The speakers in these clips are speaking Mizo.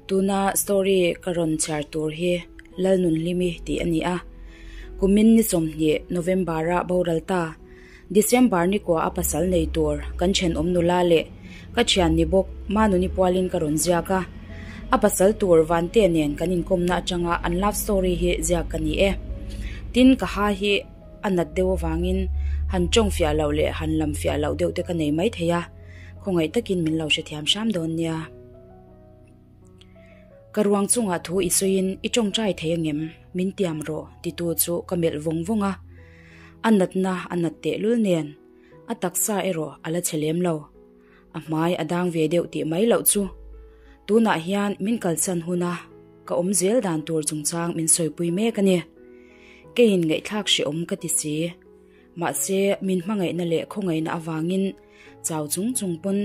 Tuna story ka rawn chhiar tur hi Lalnunhlimi tih a ni a. Kumin ni 20 November-a boral ta, December ni kua a pasal nei tur kan thenawm nula leh ka thian ni bawk Manuni pualin ka rawn ziak a. A pasal tur Vante nen kan inkawmna atanga an love story hi ziak ka ni e. Tin, ka ha hi a nat deuh avangin han tawng fiah loh leh han lam fiah loh deuh te ka nei mai thei a, khawngaih takin min lo hrethiam hram dawn nia. Ka ruang chungah thu i sawiin i tawngtai thei angem? Min tiam rawh titu chu ka melh vawng vawng a. A natna a nat tehlul nen a taksa erawh a la chhe lem lo. A hmai a dang ve deuh tih mai loh chu. Tunah hian min kalsan huna ka awm zel dan tur chungchang min sawipui mek a ni. Keiin ngaihthlak hrehawm ka ti si. Mahse, min hmangaihna leh khawngaihna avangin chau chung chung pawn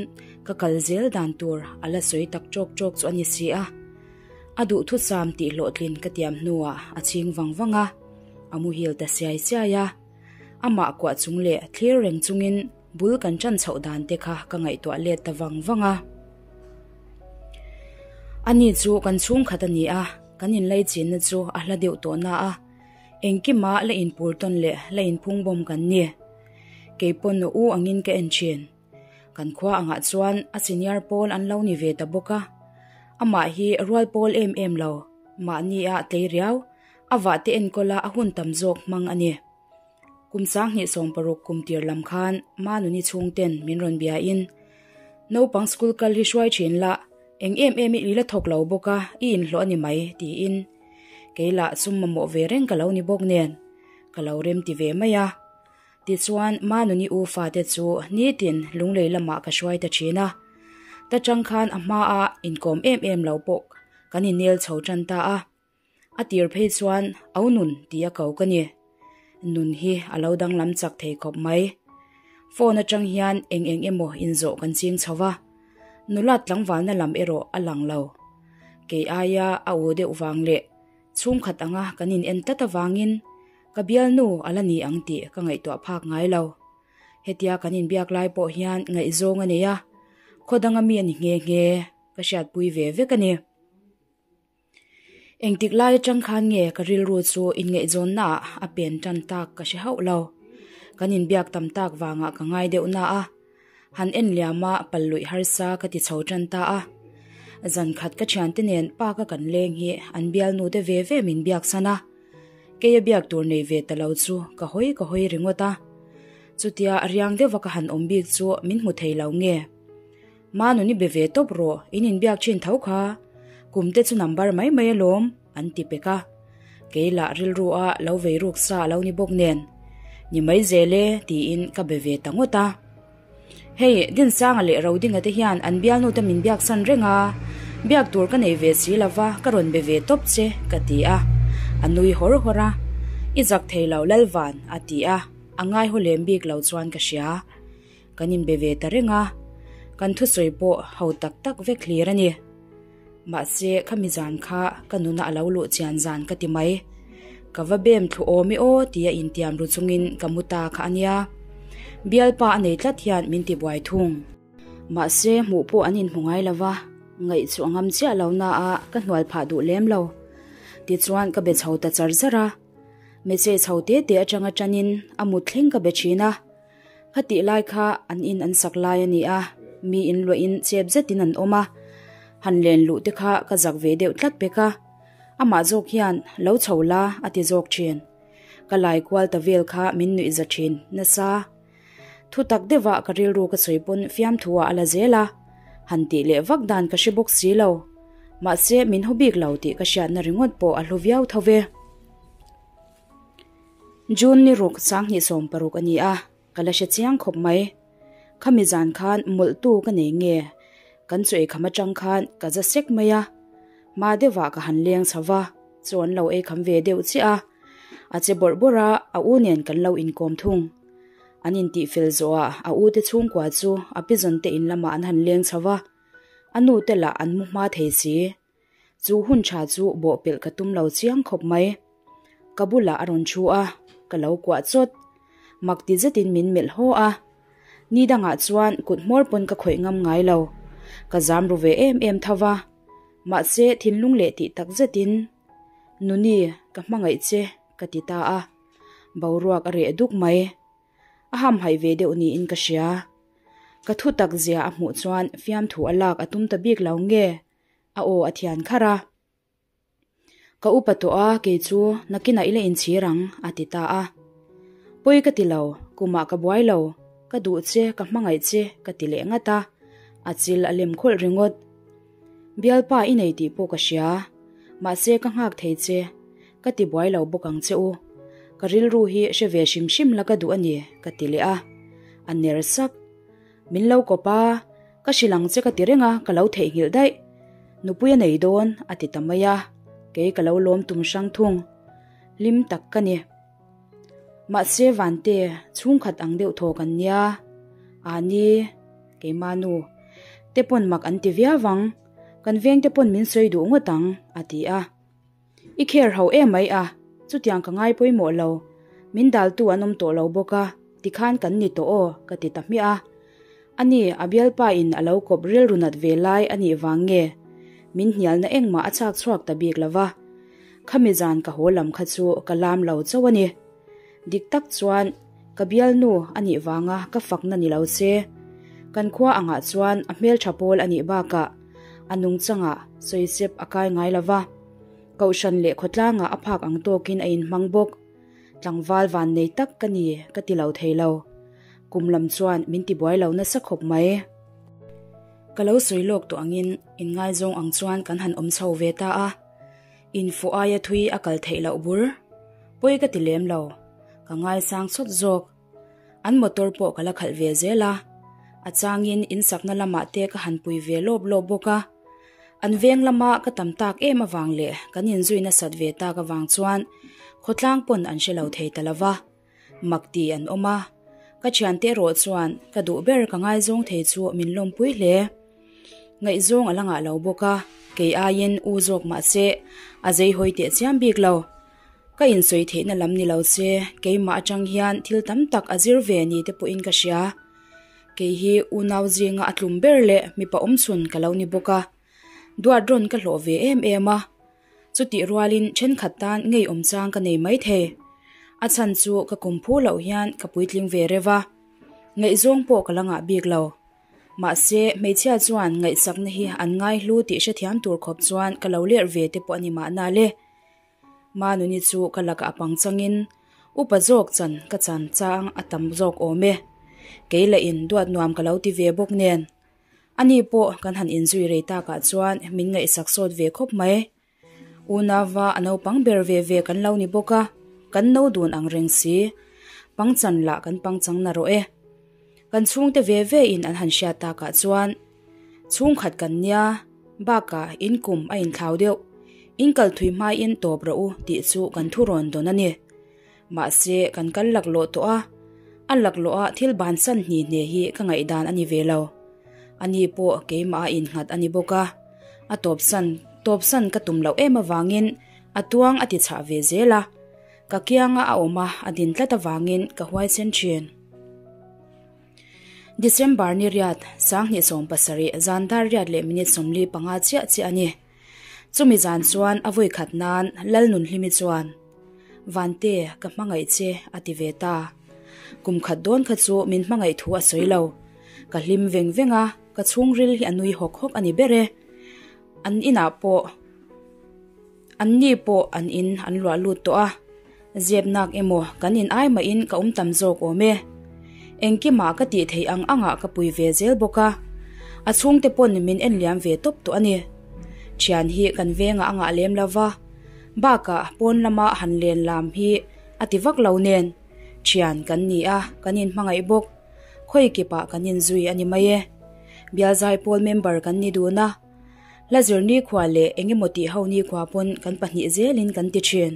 ka kal zel dan tur a la sawi tak ṭawk ṭawk chu a ni si a. A duhthusam tih hlawhtlin ka tiam hnuah a chhing vang vang a, a muhil ta siai siai a. Amah kuah chung leh thlir reng chungin bul kan ṭan chhoh dan te kha ka ngaihtuah let ta vang vang a. Ani chu kan chhungkhat a ni a, kan inlaichinna chu a hla deuh tawh na a. Engkima la inpur tawn leh la inphung bawm kan ni. Kei pawn u angin ka en thin. Kan khua angah chuan a senior pawl an lo ni ve ta bawk a. Amah hi rual pawl em em lo, mahni a tlei riau, a vah te enkawl a a hun tam zawk hmang a ni. Kum 2016 kum tir lam khan Manuni chhungten min rawn bia in, Naupang school kal hi hruai thin la, eng em em i la thawk lo bawk a, i inhlawh a ni mai, tiin. Kei lah sum mamawh ve reng ka lo ni bawk nen, ka lo rem ti ve mai a. Tichuan Manuni u fate chu nitin lunglei lamah ka hruai ta thin a. Ta chang khan a hmaa inkawm em em lo pawh kan innel chho tan ta a. A tir phei chuan au nun tih a ko ka ni. Nun hi a lo danglam chak thei khawp mai. Phone atang hian eng eng emaw inzawh kan ching chho va. Nulat tlangvalna lam erawh a lang lo. Kei aia a u deuh vang leh chhungkhat anga kan in en tlat avangin ka bialnu a la ni ang tih ka ngaihtuah phak ngai lo. Hetia kan inbiak lai pawh hian ngaihzawng a nei a, khaw danga mi a ni nghe nghe ka hriatpui ve vek a ni. Engtik lai atang khan nge ka rilru chu inngaihzawnna ah a pen tan tak ka hre hauh lo. Kan inbiak tam tak vangah ka ngai deuh na a, han en liam a pal luih harsa ka ti chho tan ta a. Zan khat ka thiante nen park a kan leng hi an bialnu te ve ve min biak san a, kei a biak tur nei ve ta lo chu ka hawi ka hawi ringawt a. Chutia riang deuha ka han awm bik chu min hmu thei lo nge? Manun i be ve tawp rawh, in inbiak thin tho kha. Kum te chu number mai mai alawm, an ti pek a. Kei lah rilru a lo vei ruk sa a lo ni bawk nen. Ni mai zel e, tiin ka be ve ta ngawt a. Hei, Dinsanga leh Rodinga te hian an bialnu te min biak san reng a, biak tur ka nei ve si lova ka rawn be ve tawp che, ka ti a. A nui hawr hawr a, I zak thei lo Lalvan, a ti a, a ngaihaw lem bik lo chuan ka hria. Kan inbe ve ta reng a, kan thusawi pawh ho tak tak vek hlir a ni. Mahse, khami zan kha ka nuna a lo luh chian zan ka ti mai. Ka va bem thlu awm i aw tia intiam ru chungin ka mu ta kha a nia. Bialpa a nei tlat hian min ti buai thung. Mahse, hmuh pawh an inhmu ngai lo va, ngaih chu a ngam chiah lo na a, ka hnual phah duh lem lo. Tichuan ka be chho ta char char a. Message ho te te atanga tanin a mut thleng ka be thin a. Khatih lai kha an in an sak lai a ni a, mi in luahin chep zetin an awm a, han len luh te kha ka zak ve deuh tlat pek a, amah zawk hian lo chho la a ti zawk thin. Ka lai kual ta vel kha min nuih za thin nasa. Thu tak deuhah ka rilru ka sawi pawn fiamthu ah a la zel a, han tih leh vak dan ka hre bawk si lo. Mahse min haw bik lo tih ka hriatna ringawt pawh a hlu viau tho ve. June ni ruk 2016 a ni a, ka la hre chiang khawp mai. Khami zan khan mawlhtu ka nei nge? Kan chu eikham atang khan ka za sek mai a. Hma deuhah ka han leng chho va, chu an lo eikham ve deuh chiah a. A che bawrh bawrh a, a u nen kan lo inkawm thung. An intihfel zawhah a u te chhungkua chu a pizawn te in lamah an han leng chho va, a nu te lah an mu hma thei si. Chu hun tha chu bawhpelh ka tum lo chiang khawp mai. Ka bulah a rawn thu a, ka lo kuah chawt. Mak ti zetin min melh haw a. Ni dangah chuan kut hmawr pawn ka khawih ngam ngai lo. Ka zam ru ve em em tho va. Mahse thinlung leh tih tak zetin, Nuni, ka hmangaih che, ka ti ta a. Boruak a reh duk mai. A hamhaih ve deuh niin ka hria. Ka thu tak zia a hmuh chuan fiamthu a lak a tum ta bik lo nge? A aw a thian kharh a. Ka upa tawh a, kei chu nakinah i la inchhir ang, a ti ta a. Pawi ka ti lo, kumah ka buai lo, ka duh che, ka hmangaih che, ka ti leh ngat a, a chil a lem khawlh ringawt. Bialpa i nei tih pawh ka hria, mahse ka nghak thei che, ka ti buai lo bawk ang che u. Ka rilru hi hre ve hrim hrim la ka duh a ni, ka ti leh a. A ner sak. Min lo kawp a, ka hrilh ang che ka ti reng a, ka lo theihnghilh daih. Nupui a nei dawn, a ti ta mai a, kei ka lo lawm tum hrang thung. Hlim tak ka ni. Mahse Vante, chhungkhat ang deuh thaw kan nia. A ni, keimah nu te pawn mak an ti viau ang, kan veng te pawn min sawi duh ngawt ang, a ti a. I care ho em mai a, chutiang ka ngai pawimawh lo, min daltu an awm tawh lo bawk a, tikhan kan ni tawh aw, ka ti ta hmiah a. Ani, a bialpa in a lo kawp rilru nat ve lai a nih vang nge? Min hnialna engmah a chhak chhuak ta bik lo va. Khami zan ka haw lam kha chu ka lam lo chauh a ni. Dik tak chuan ka bialnu a nih vanga ka fakna ni lo se, kan khua angah chuan a hmeltha pawl a nih bakah a nungchangah sawisep a kai ngai lo va, Kohhran leh khawtlangah a phak ang tawkin a inhmang bawk. Tlangval vannei tak ka ni ka ti lo thei lo. Kum lam chuan min tibuai lo nasa khawp mai. Ka lo sawi lawk tawh angin inngaizawng ang chuan kan han awm chho ve ta a. Infuh aia thui a kal theih loh bur. Pawi ka ti lem lo. Ka ngaisang chawt zawk. An motor pawh ka la khalh ve zel a. A changin insakna lamah te ka han pui ve lawp lawp bawk a. An veng lama ka tam tak em avang leh kan inzui nasat ve tak avang chuan khawtlang pawn an hre lo thei ta lo va. Mak ti an awm a. Ka thiante erawh chuan ka duh ber ka ngaizawng thei chu min lawmpui hle. Ngaihzawng a la ngah lo bawk a, kei aiin u zawk mahse a zei hawi teh chiam bik lo. Ka insawi theihna lam ni lo se keimah atang hian thil tam tak a zir ve ni te pawhin ka hria. Kei hi unau zinga a tlum ber leh mipa awmchhun ka lo ni bawk a, duat rawn ka hlawh ve em em a. Chutih rualin thenkhat tan ngeiawm chang ka nei maithei. A chhan chu ka kum phu loh hian ka puitling ve reuh a, ngaihzawng pawh ka la ngah bik lo. Mahse, hmeichhia chuan ngaihsakna hi an ngaihlu tih hrethiam tur khawp chuan ka lo lerh ve te pawh a ni mahna le. Manuni chu ka lakah a pang changin upa zawk chan ka chan chang a tam zawk awm e. Kei lah in duat nuam ka lo ti ve bawk nen. Ani pawh kan han inzui rei takah chuan min ngaihsak sawt ve khawp mai. Unauva a naupang ber ve ve kan lo ni bawk a, kan no dun ang reng si. Pangchan lah kan pangchang na rawh e. Kan chhungte ve ve in an han hriat takah chuan chhungkhat kan nia, bakah in kum a inthlau deuh, in kal thui hmaiin tawp rawh u tih chu kan thu rawn dawn a ni. Mahse kan kal laklawh tawh a, a laklawh a thil bansan hni hne hi ka ngaihdan a ni ve lo. Ani pawh keimah a innghat a ni bawk a, a tawpsan tawpsan ka tum loh em avangin a tuang a ti chhah ve zel a, ka kianga a awm a a din tlat avangin ka huaisen thin. December ni riat, 2017, zan dar riat leh minute 45 chiah chiah a ni. Chumi zan chuan a vawi khat nan Lalnunhlimi chuan, Vante, ka hmangaih che, a ti ve ta. Kum khat dawn kha chu min hmangaih thu a sawi lo. Ka hlim veng veng a, ka chhungril hi a nui hawk hawk a ni ber e. An inah pawh, an ni pawh an in an luah lut tawh a. Zep nak emaw kan in ai mahin ka awm tam zawk awm e. Engkimah ka tih theih ang angah ka pui ve zel bawk a, a chhungte pawn min en liam ve tawp tawh a ni. Thian hi kan vengah a ngah lem lo va, bakah pawn lama han len lam hi a ti vak lo nen. Thian kan ni a, kan inhmangaih bawk. Khawi kipah kan inzui a ni mai e. Bialzai pawl member kan ni dun a, hla zir nikhua leh engemaw tih ho nikhua pawn kan pahnih zelin kan ti thin.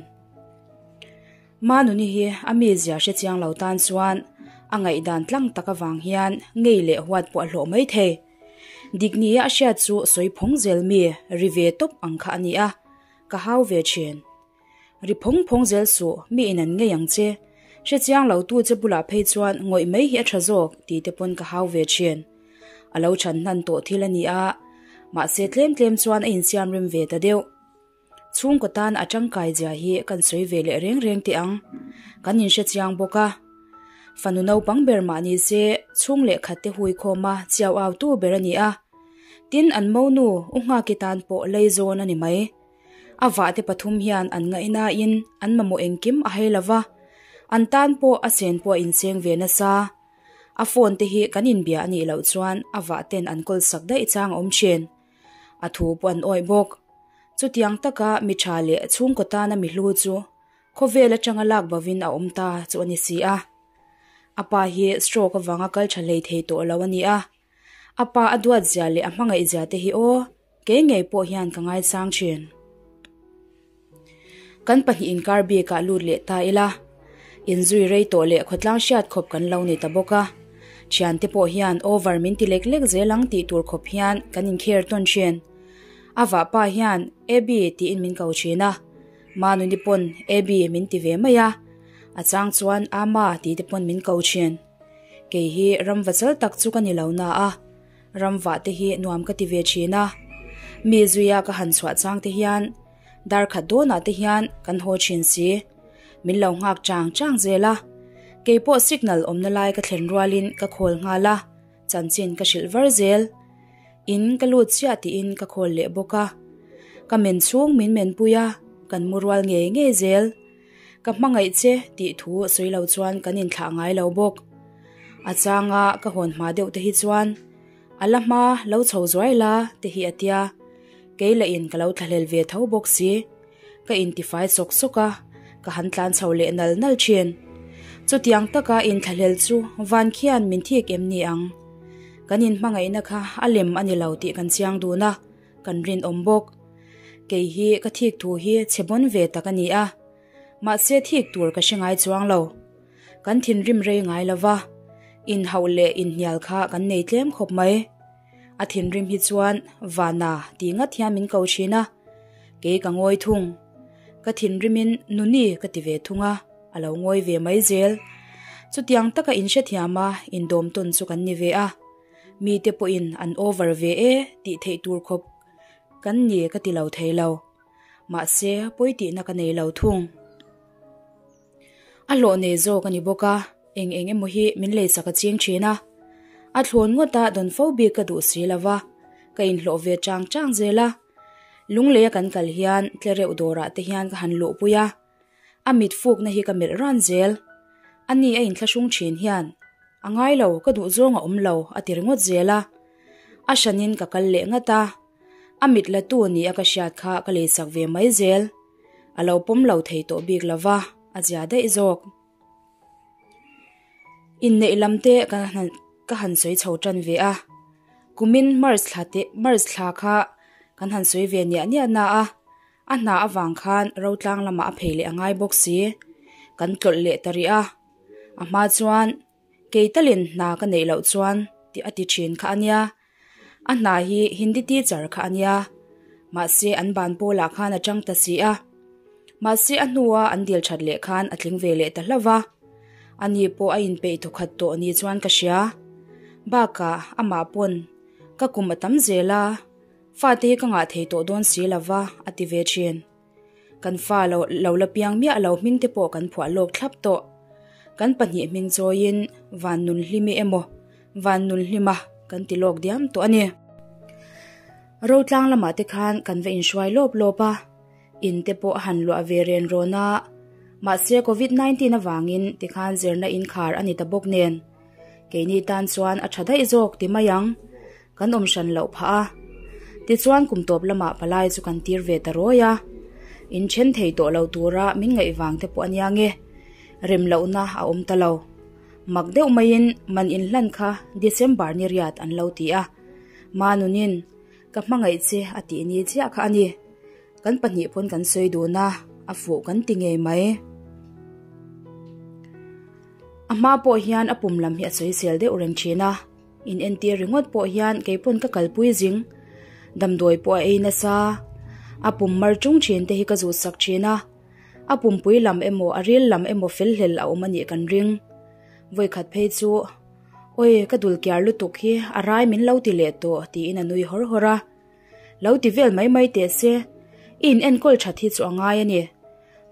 Manuni hi a mizia hre chiang lo tan chuan a ngaihdan tlang tak avang hian ngei leh huat pawh a hlawh mai thei. Dik nia a hriat chu sawi phawng zel mi ri ve tawp ang kha a ni a, ka hau ve thin. Ri phawng phawng zel suh, mi in an ngei ang che. Hre chiang lo tu che bulah phei chuan ngawih mai hi a tha zawk ti te pawn ka hau ve thin. A lo chhan hnan tawh thil a ni a, Mahse tlem tlem chuan a insiam rem ve ta deuh. Chhungkaw tan a tangkai zia hi kan sawi ve leh reng reng teh ang. Kan inhre chiang bawk a. Fanu naupang ber mah ni se chhung leh khat te hui khawm a chiau au tu ber a ni a. Tin an monu U Nghaki tan pawh lei zawn a ni mai. A vahte pathum hian an ngaihnain an mamawh engkim a hai lova, an tan pawh a chen pawh a inseng ve nasa. A phone te hi kan inbia a nih loh chuan a vahten an kawl sak daih chang a awm thin. A thu pawh an awih bawk. Chutiang taka mi tha leh chhungkaw tana mi hlu chu khawvel atanga lak bovin a awm ta chu a ni si a. A pa hi stroke avanga kal tha hlei thei tawh lo a ni a. A pa a duat zia leh a hmangaih zia te hi aw, kei ngei pawh hian ka ngaisang thin. Kan pahnih inkar bikah lut leh ta ila, inzui rei tawh leh khawtlang hriat khawp kan lo ni ta bawk a. Thiante pawh hian over min ti lek lek zel ang tih tur khawp hian kan inkher tawn thin. A vahpa hian Abby tiin min ko thin a, Manuni pawn Abby min ti ve mai a, a chang chuan Ama tih te pawn min ko thin. Kei hi ramva chal tak chu ka ni lo na a, ramvah te hi nuam ka ti ve thin a. Mi zuia ka han chhuah chang te hian dar khat dawnah te hian kan haw thin si. Min lo nghak chang chang zel a, kei pawh signal awmna lai ka thlen rualin ka khawl nghal a, chanchin ka hrilh var zel. In ka lut chiah tiin ka khawl leh bawk a. Ka men chhung min menpui a, kan mu rual ngei ngei zel. Ka hmangaih che tih thu sawi lo chuan kan inthlah ngai lo bawk. A changa ka hawn hma deuh te hi chuan a la hma lo chho zuai la te hi a tia. Kei lah in ka lo thlahlel ve tho bawk si. Ka intifai sawk sawk a, ka han tlan chho leh nal nal thin. Chutiang taka inthlahlel chu van khian min thik em ni ang? Kan inhmangaihna kha a lem a ni lo tih kan chiang dun a. Kan rinawm bawk. Kei hi ka thik thu hi chhe bawn ve tak a ni a. Mahse thik tur ka hre ngai chuang lo. Kan thinrim rei ngai lo va, inhauh leh inhnial kha kan nei tlem khawp mai. A thinrim hi chuan Vana tih ngat hian min ko thin a, kei ka ngawi thung. Ka thinrimin Nuni ka ti ve thung a, a lo ngawi ve mai zel. Chutiang taka inhrethiam a indawm tawn chu kan ni ve a. Mite pawhin an over ve e tih theih tur khawp kan ni ka ti lo thei lo. Mahse, pawi tihna ka nei lo thung. A hlawh nei zawk a ni bawk a, eng eng emaw hi min leisak a ching thin a. A thlawn ngawta dawn fo bik ka duh si lo va, ka inhlawh ve chang chang zel a. Lungleia kan kal hian tlereuh dawrah te hian ka han luhpui a. A mit fukna hi ka melh ran zel. Ani a inthlahrung thin hian, A ngai lo, ka duh zawng a awm lo, a ti ringawt zel a. A hranin ka kal leh ngat a. A mit la tu ni a ka hriat kha ka leisak ve mai zel. A lo pawm lo thei tawh bik lo va, a zia daih zawk. Inneih lam te ka han sawi chho tan ve a. Kumin March thla te, March thla kha kan han sawi ve niah niah na a. A hna avang khan Rotlang lamah a phei leh a ngai bawk si. Kan tlawlh leh ta rih a. A hma chuan kei talin hna ka neih loh chuan tih a ti thin kha a nia. A hna hi Hindi teacher kha a nia. Mahse an ban pawlah khan a tang ta si a. Mahse a hnua an dil that leh khan a tling ve leh ta hlauh va. Ani pawh a inpeih thawkhat tawh ni chuan ka hria. Bakah amah pawn ka kum a tam zel a. Fate hi ka ngah thei tawh dawn si lo va, a ti ve thin. Kan fa lo lo la piang miah lo hming te pawh kan phuah lawk thlap tawh. Kan pahnih hming chawiin Van Nunhlimi emaw Van Nunhlima kan ti lawk diam tawh a ni. Rotlang lamah te khan kan va inhruai lawp lawp a, in te pawh a han luah ve ren rawn a, mahse Covid 19 avangin tikhan zirna inkhar a ni ta bawk nen. Keini tan chuan a tha daih zawk ti mai ang. Kan awm hran loh phah a. Tichuan kum tawp lamah palai chu kan tir ve ta rawi a. In then thei tawh lo tura min ngaih vang te pawh a nia nge. Rem lohna a awm ta lo. Mak deuh maiin man inhlan kha December ni riat an lo ti a. Manunin ka hmangaih che a tih ni chiah kha a ni. Kan pahnih pawn kan sawi dun a, a fuh kan ti ngei mai. A hma pawh hian a pum lam hi a sawisel deuh reng thin a. In entir ringawt pawh hian kei pawn ka kalpui zing. Damdawi pawh a ei nasa. A pum mar chung thin te hi ka zut sak thin a. A pumpui lam emaw a ril lam emaw fel hlel a awm a nih kan ring. Vawikhat phei chu, Awi, ka dul kiar lutuk hi a rai min lo ti leh tawh tiin a nui hawr hawr a. Lo ti vel mai mai teh se, i in enkawl that hi chu a ngai a ni.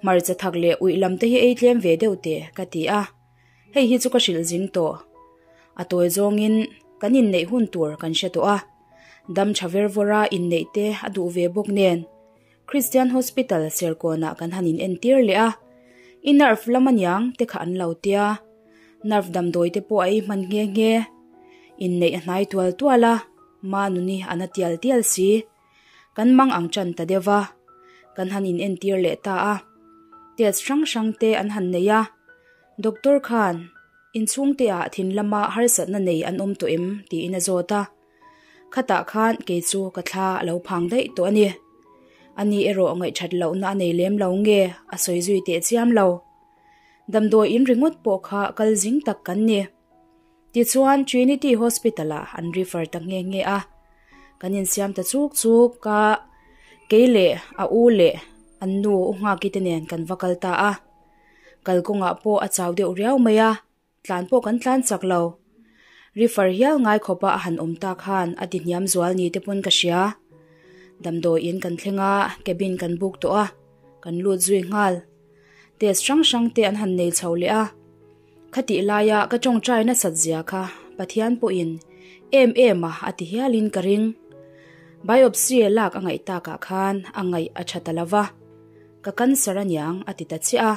Hmarcha thak leh uih lam te hi ei tlem ve deuh teh ka ti a, hei hi chu ka hrilh zing tawh. A tawi zawngin kan inneih hun tur kan hre tawh a, dam tha ver vawra inneih te a duh ve bawk nen Christian Hospital Serkawnah kan han in entir leh a, i nerve lam aniang te kha an lo tia, nerve damdawi te pawh a ei hman nghe nghe. Inneih a hnai tual tual a, Manuni a na tial tial si. Kan mang ang tan ta deuh va, kan han in entir leh ta a. Test hrang hrang te an han nei a, Doctor khan inchhungte ah thin lama harsatna nei an awm tawh em tiin a zawt a. Khatah khan kei chu ka thla a lo phang daih tawh a ni. Ani erawh ngaihthat lohna a nei lem lo nge a sawi zui teh chiam lo. Damdawi in ringawt pawh kha kal zing tak kan ni. Tichuan Trinity Hospital ah an refer ta nghe nghe a. Kan insiam ta chuk chuk a, kei leh a u leh an nu u Nghaki te nen kan va kal ta a. Kalkawngah pawh a chau deuh riau mai a. Tlan pawh kan tlan chak lo. Refer hial ngai khawpa a han awm tak khan a ti hniam zual ni te pawn ka hria. Damdawi in kan thleng a, cabin kan book tawh a, kan lut zui nghal. Test hrang hrang te an han nei chho leh a. Khatih laia ka tawngtai nasat zia kha Pathian pawhin em em a a ti hialin ka ring. Biopsy lak a ngaih takah khan a ngaih a tha ta lo va, ka cancer aniang a ti ta chiah a.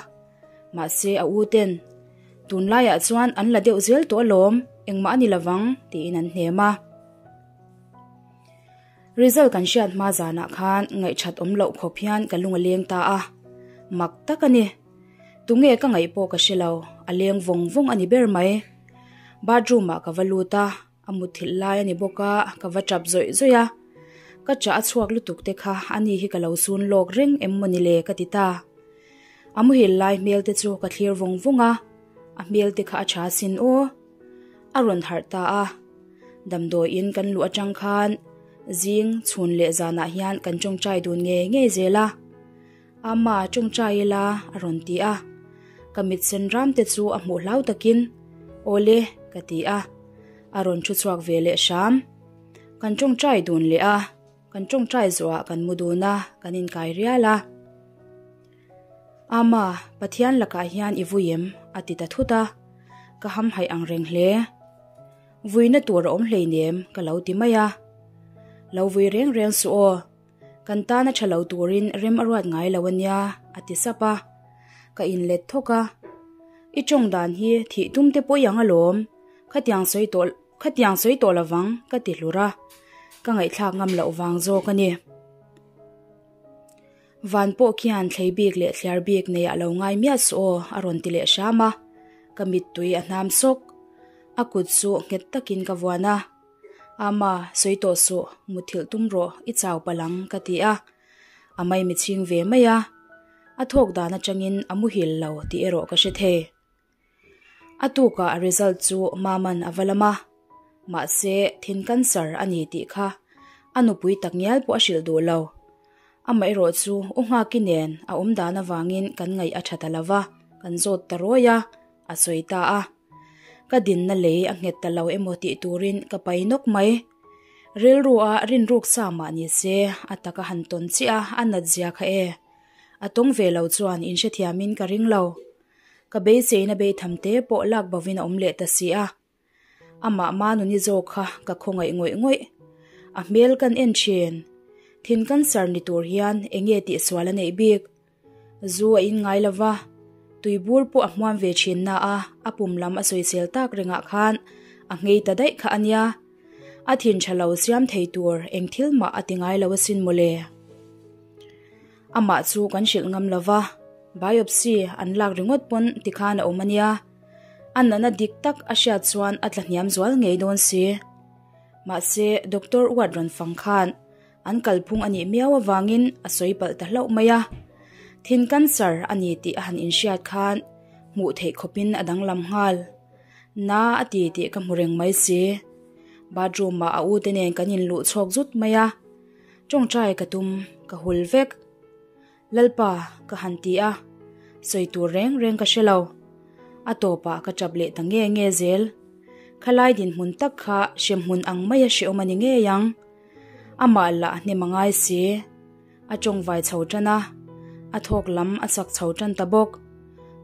Mahse a u ten, Tunlaiah chuan an la deuh zel tawh alawm, engmah a ni lovang, tiin an hnem a. Result kan hriat hma zanah khan ngaihṭhat awm loh khawp hian ka lung a leng ta a, mak tak a ni. Tunge ka ngaih pawh ka hre lo, a leng vawng vawng a ni ber mai. Bathroom ah ka va lut a, A mutthilh lai a ni bawk a, ka va tap zawih zawih a. Ka chah a chhuak lutuk te kha ani hi ka lo sun lawk reng em maw ni le ka ti ta. A muhil lai hmel te chu ka thlir vawng vawng a, a hmel te kha a tha sin aw. A rawn harh ta a. Damdawiin kan luh atang khan zing chhun leh zanah hian kan tawngtai dun ngei ngei zel a. Ama tawngtai ila a rawn ti a, ka mit sen ram te chu a hmuh hlau takin Awle ka ti a, a rawn thu chhuak ve leh hram. Kan tawngtai dun leh a, kan tawngtai zawhah kan mu dun a, kan inkai rial a. Ama, Pathian lakah hian i vui em? a ti ta thut a, ka hamhaih ang reng hle. Vuina tur a awm hleinem ka lo ti mai a. Lo vui reng reng suh aw. Kan tana tha lo turin rem a ruat ngai lo a nia, a ti sap a. Ka inlet thawk a. I tawng dan hi thih tum te pawh i ang alawm, khatiang sawi tawh khatiang sawi tawh lovang ka ti hlur a. Ka ngaihthlak ngam loh vang zawk a ni. Van pawh khian thlei bik leh thliar bik nei ah lo ngai miah suh aw, a rawn ti leh hram a. Ka mittui a hnam sawk. A kut chu nghet takin ka vuan a. Ama, sawi tawh suh, muthilh tum rawh, i chau palh ang, ka ti a. A maimi chhing ve mai a. A thawk dan atangin a muhil lo tih erawh ka hre thei. A tukah a result chu Maman a va lam a. Mahse, thin cancer a ni tih kha a nupui takngial pawh a hrilh duh lo. Amaherawh chu U Nghaki nen a awm dan avangin kan ngaih a tha ta lo va, kan zawt ta rawi a. A sawi ta a. Ka dinna lei a nghet ta lo emaw tih turin ka pai nawk mai. Rilru a rinruk sa mah ni se, a taka han tawn chiah a, a nat zia kha e. A tawng ve lo chuan inhrethiamin ka ring lo. Ka beiseina beitham te pawh lak bovin a awm leh ta si a. Amah Manuni zawk kha ka khawngaih ngawih ngawih. A hmel kan en thin. Thin cancer ni tur hian enge tihsual a neih bik. Zu a in ngai lova, tuibur pawh a hmuam ve thin na a, a pum lam a sawisel tak rengah khan a nghei ta daih kha a nia. A thin tha lo siam thei tur eng thil mah a ti ngai lo asin mawle. Amah chu kan hrilh ngam lova, biopsy an lak ringawt pawn tikhan a awm a nia. A nana dik tak a hriat chuan a tla hniam zual ngei dawn si. Mahse, Doctor uat rawn fang khan an kalphung a nih miau avangin a sawi palh ta hlauh mai a. Thin cancer a ni tih a han inhriat khan hmuh theih khawpin a danglam nghal. Na a ti tih ka hmu reng mai si. Bathroom ah a u te nen kan inluh chhawk zut mai a. Tawngtai ka tum, ka hul vek. Lalpa, ka han ti a, sawi tur reng reng ka hre lo. A tawpah ka tap leh ta nge nge zel. Khalai dinhmun tak kha hremhmun ang maia hreawm a ni ngei ang. Amah lah hnem a ngai si. A tawngvai chho tan a, a thawk lam a chak chho tan ta bawk.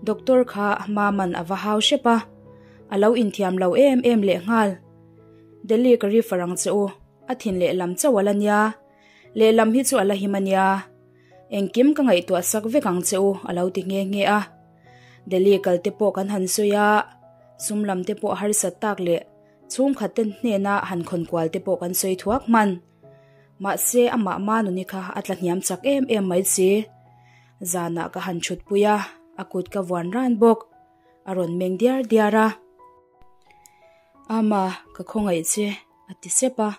Doctor kha Maman a va hau hrep a, a lo inthiam lo em em lehnghal. Delhi ka refer ang che u, a thin lehlam chauh a la nia, lehlam hi chu a la him a nia. Engkim ka ngaihtuah sak vek ang che u a lo ti nghe nghe a. Delhi kal te pawh kan han sawi a, sum lam te pawh harsat tak leh chhungkhat te hnena han khawn kual te pawh kan sawi thuak hman. Mahse amah Manuni kha a tla hniam chak em em mai si. Zanah ka han thut pui a, a kut ka vuan ran bawk. A rawn meng diar diar a. Ama, ka khawngaih che, a ti sep a.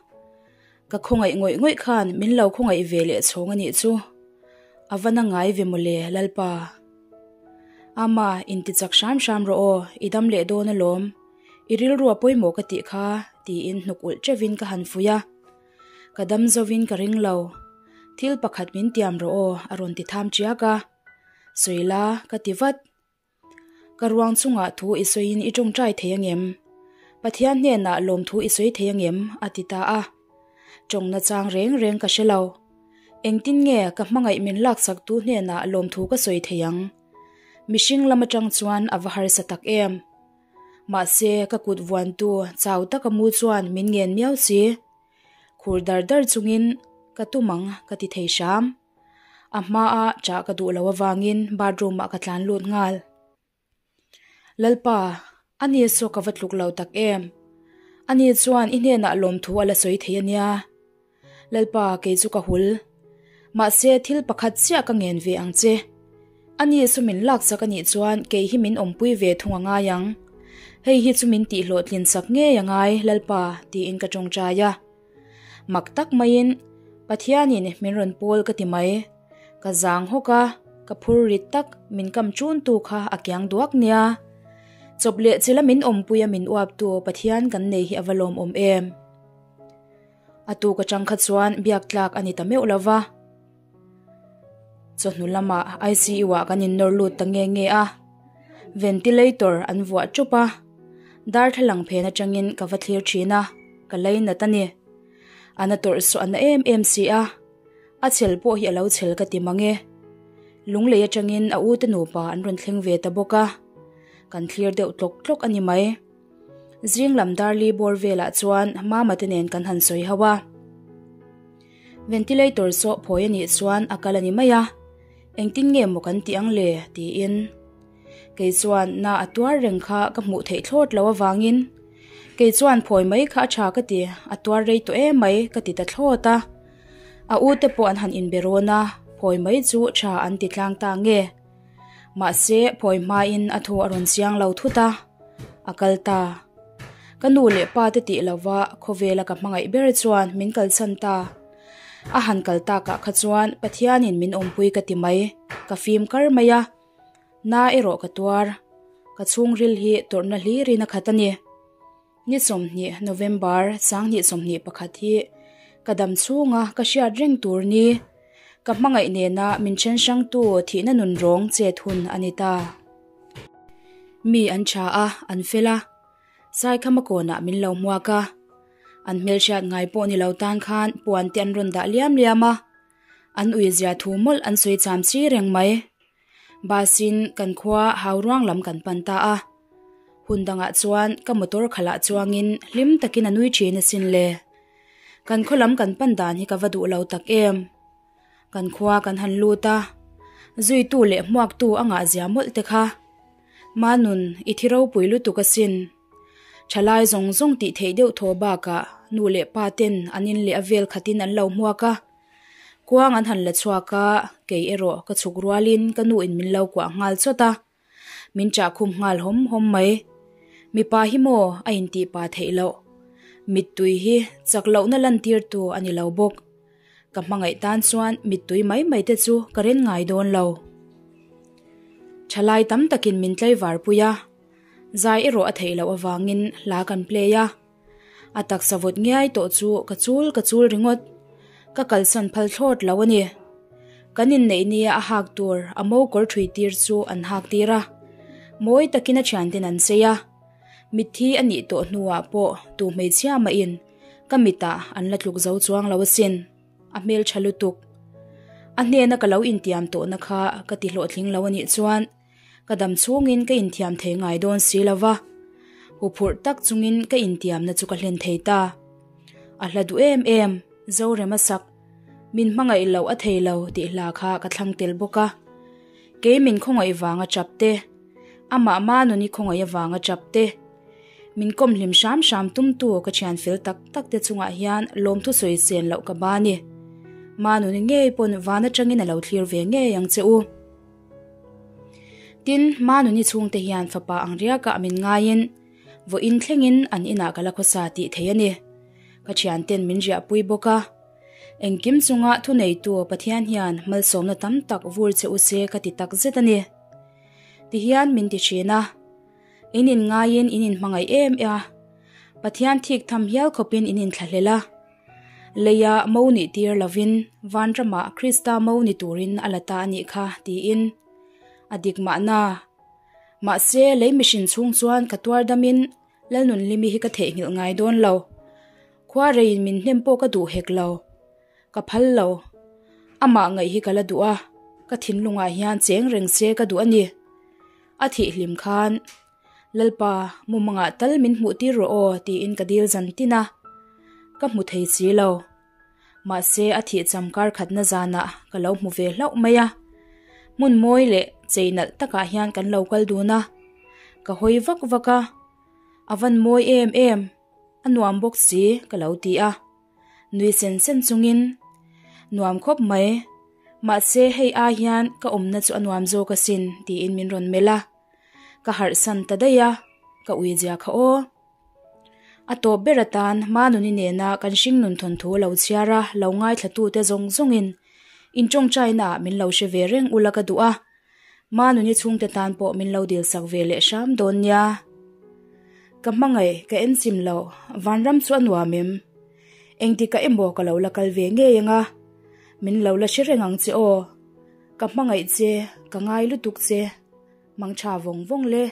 Ka khawngaih ngawih ngawih khan min lo khawngaih ve leh chhawng a nih chu. A va na ngai ve mawle, Lalpa. Ama, inti chak hram hram rawh aw, i dam leh dawn alawm. I rilru a pawimawh ka tih kha, tiin hnuk ulh teuhin ka han fuih a. Ka dam zovin ka ring lo. Thil pakhat min tiam rawh aw, a rawn ti tham chiak a. Sawi la, ka ti vat. Ka ruang chungah thu i sawiin i tawngtai thei angem? Pathian hnenah lawmthu i sawi thei angem? a ti ta a. Tawngna chang reng reng ka hre lo. Engtin nge ka hmangaih min laksaktu hnenah lawmthu ka sawi thei ang? Mihring lam atang chuan a va harsa tak em? Mahse, ka kut vuantu chau taka mu chuan min ngen miau si. Khur dar dar chungin ka tum ang ka ti thei hram. A hmaa chah ka duh loh avangin bathroom ah ka tlan lut nghal. Lalpa, ani saw ka va tluk lo tak em? Ani chuan i hnenah lawmthu a la sawi thei a nia. Lalpa, kei chu ka hul. Mahse, thil pakhat chiah ka ngen ve ang che. Ani chu min lak chak a nih chuan kei hi min awmpui ve thung a ngai ang. Hei hi chu min tihhlawhtlin chak ngei a ngai, Lalpa, tiin ka tawngtai a. Mak tak maiin Pathianin min rawn pawl ka ti mai. Ka zang hawk a, ka phur rit tak min kam chun tu kha a kiang duak nia. Chawp leh chila min awmpui a min uap tu Pathian kan nei hi a va lawmawm em. A tuk atang kha chuan biak tlak a ni ta meuh lova. Chawhnu lamah ICU ah kan innawr lut ta nge nge a, ventilator an vuah ṭup a, darthlalang phen atangin ka va thlir ṭhin a, ka lainat a ni. A na tawrh saw a na em em si a, a chhel pawh hi a lo chhel ka ti mang e. Lunglei atangin a ute nupa an rawn thleng ve ta bawk a, kan thlir deuh tlawk tlawk a ni mai. Zing lam darli bawr velah chuan Mama te nen kan han sawi ho a. Ventilator saw phawi a nih chuan a kal a ni mai a, engtin nge maw kan tih ang le? tiin. Kei chuan na a tuar reng kha ka hmuh theih thlawt lo avangin kei chuan phawi mai kha a tha ka ti, a tuar rei tawh em mai ka ti ta thlawt a. A u te pawh an han inbe rawn a, phawi mai chu tha an ti tlang ta nge. Mahse phawi hmain a thaw a rawn chiang lo thut a, a kal ta. Ka nu leh pa te tih lova khawvela ka hmangaih ber chuan min kalsan ta. A han kal takah kha chuan Pathianin min awmpui ka ti mai, ka fim kar mai a. Na erawh ka tuar, ka chhungril hi tawrhna hlirin a khat a ni. Ni 20 November 2021 hi ka dam chhunga ka hriat reng tur ni, ka hmangaih nena min then hrangtu thihna nun rawng chet hun a ni ta. Mi an tha a, an fel a, Saikhama kawnah min lo hmuak a, an hmelhriat ngai pawh ni lo tan khan puan te an rawn dah liam liam a, an uizia thu mawlh an sawi cham chi reng mai. Bus in kan khua Hauruang lam kan pan ta a, hun dangah chuan ka motor khalah chuangin hlim takin a nui thin asin le. Kan khaw lam kan pan dan hi ka va duh lo tak em. Kan khua kan han lut a, zuitu leh hmuaktu a ngah zia mawlh te kha. Manun, i thi ropui lutuk asin. Thalai zawng zawng tih theih deuh thaw bakah nu leh pa ten an in leh a vel khatin an lo hmuak a. Kuang an han la chhuak a, kei erawh ka chhuk rualin ka nu in min lo kuah nghal chawt a, min chah khum nghal hawm hawm mai. Mipa hi maw a intih pa theih loh. Mittui hi chak lohna lantirtu a ni lo bawk. Ka hmangaih tan chuan mittui mai mai te chu ka ren ngai dawn lo. Thalai tam takin min tlaivar pui a, zai erawh a theih loh avangin hla kan play a. A taksa vawt ngiai tawh chu ka chul ka chul ringawt. Ka kalsan phal thlawt lo a ni. Kan inneih nia a hak tur a mo kawr thui tir chu an hak tir a. Mawi takin a thianten an sei a. Mitthi a nih tawh hnuah pawh tu hmeichhia mahin Ka mitah an la tluk zo chuang lo asin. A hmeltha lutuk. A hnena ka lo intiam tawhna kha ka ti hlawhtling lo anih chuan ka dam chhungin ka inthiam thei ngai dawn si lo va. Huphurh tak chungin ka intiamna chu ka hlen thei ta. A hla duh em em, Zorema sak, min hmangaih loh a thei lo tih hla kha ka thlang tel bawk a. Kei min khawngaih vanga chap te, amah Manuni khawngaih avanga chap te, min kawm hlim hram hram tumtu ka thian fel tak tak te chungah hian lawmthu sawi chen loh ka ba ni. Manuni ngei pawn van atangin a lo thlir ve ngei ang che u. Tin, Manuni chhungte hian fapa ang riakah min ngaiin vawiin thlengin an inah ka la khawsa tih thei a ni. Ka thianten min riahpui bawk a. Engkim chunga thuneitu Pathian hian malsawmna tam tak vur che u se ka ti tak zet a ni. Tihian min ti thin a. In inngaiin in inhmangaih em a, Pathian thik tham hial khawpin in inthlahlel a. Leia mo nih tir lovin vanramah Krista mo ni turin a la ta a nih kha tiin a dik mahna. Mahse lei mihrin chhung chuan ka tuar damin Lalnunhlimi hi ka theihnghilh ngai dawn lo. Khua reiin min hnem pawh ka duh hek lo. Ka phal lo. Amah ngaih hi ka la duh a, ka thinlungah hian cheng reng se ka duh a ni. A thih hlim khan, Lalpa, mumangah tal min hmuh tir rawh aw tiin ka dil zan tin a. Ka hmu thei si lo. Mahse a thih cham kar khatna zanah ka lo hmu ve hlauh mai a. Hmun mawi leh chei nalh takah hian kan lo kal dun a. Ka hawi vak vak a, a van mawi em em, a nuam bawk si ka lo ti a. Nui sen sen chungin, Nuam khawp mai, mahse hei ai hian ka awmna chu a nuam zawk asin tiin min rawn melh a. Ka harh san ta daih a, ka uizia kha aw. A tawp ber atan Manuni nena kan hringnun thawnthu lo chhiar a, lo ngaithlatute zawng zawngin intawngtainaah min lo hre ve reng ula ka duh a. Manuni chhungte tan pawh min lo dilsak ve leh hram dawn nia. Ka hmangaih, ka enchim loh, vanram chu a nuam em? Engtikah emaw ka lo la kal ve ngei anga, min lo la hre reng ang che aw. Ka hmangaih che, ka ngai lutuk che, mangtha vawng vawng le.